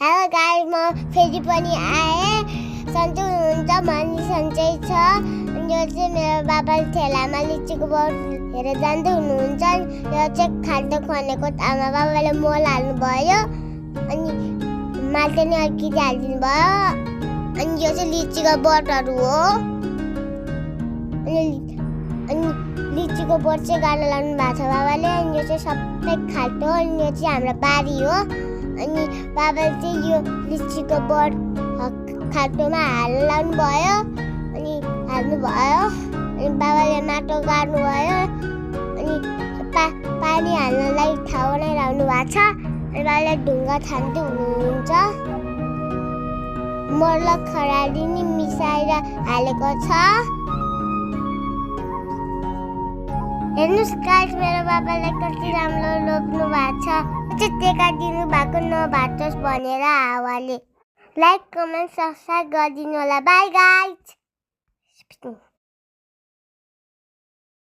Hello guys, म फेरि पनि आएँ। सन्चै हुनुहुन्छ? म नि सन्चै छ। अनि यो चाहिँ मेरो बाबाले ठेलामा लिचीको बोट हेरेर जाँदै हुनुहुन्छ। यो चाहिँ खाद्य खनेको आमा बाबाले मल हाल्नुभयो। अनि माटो नि अलिकति हालिदिनु भयो। अनि यो चाहिँ लिचीको बोटहरू हो। अनि लिचीको बोट चाहिँ गाड्न लाउनु भएको छ बाबाले। अनि यो चाहिँ सबै खाल्टो। अनि यो चाहिँ हाम्रो बारी हो। अनि बाबाले चाहिँ यो लिचीको बोट खाल्टोमा हाल्न लाउनु भयो। अनि हाल्नुभयो। अनि बाबाले माटो गाड्नुभयो। अनि पानी हाल्नलाई ठाउँ नै लाउनु भएको छ। अनि बाबाले ढुङ्गा छान्दै हुनुहुन्छ। मर्ल खराली नि मिसाएर हालेको छ। हेर्नुहोस् गाइस, मेरो बाबालाई कति राम्रो लोप्नु भएको छ। चाहिँ टेकाइदिनु भएको नभाटोस् भनेर हावाले। लाइक कमेन्ट सब्सक्राइब गरिदिनु होला। By guys.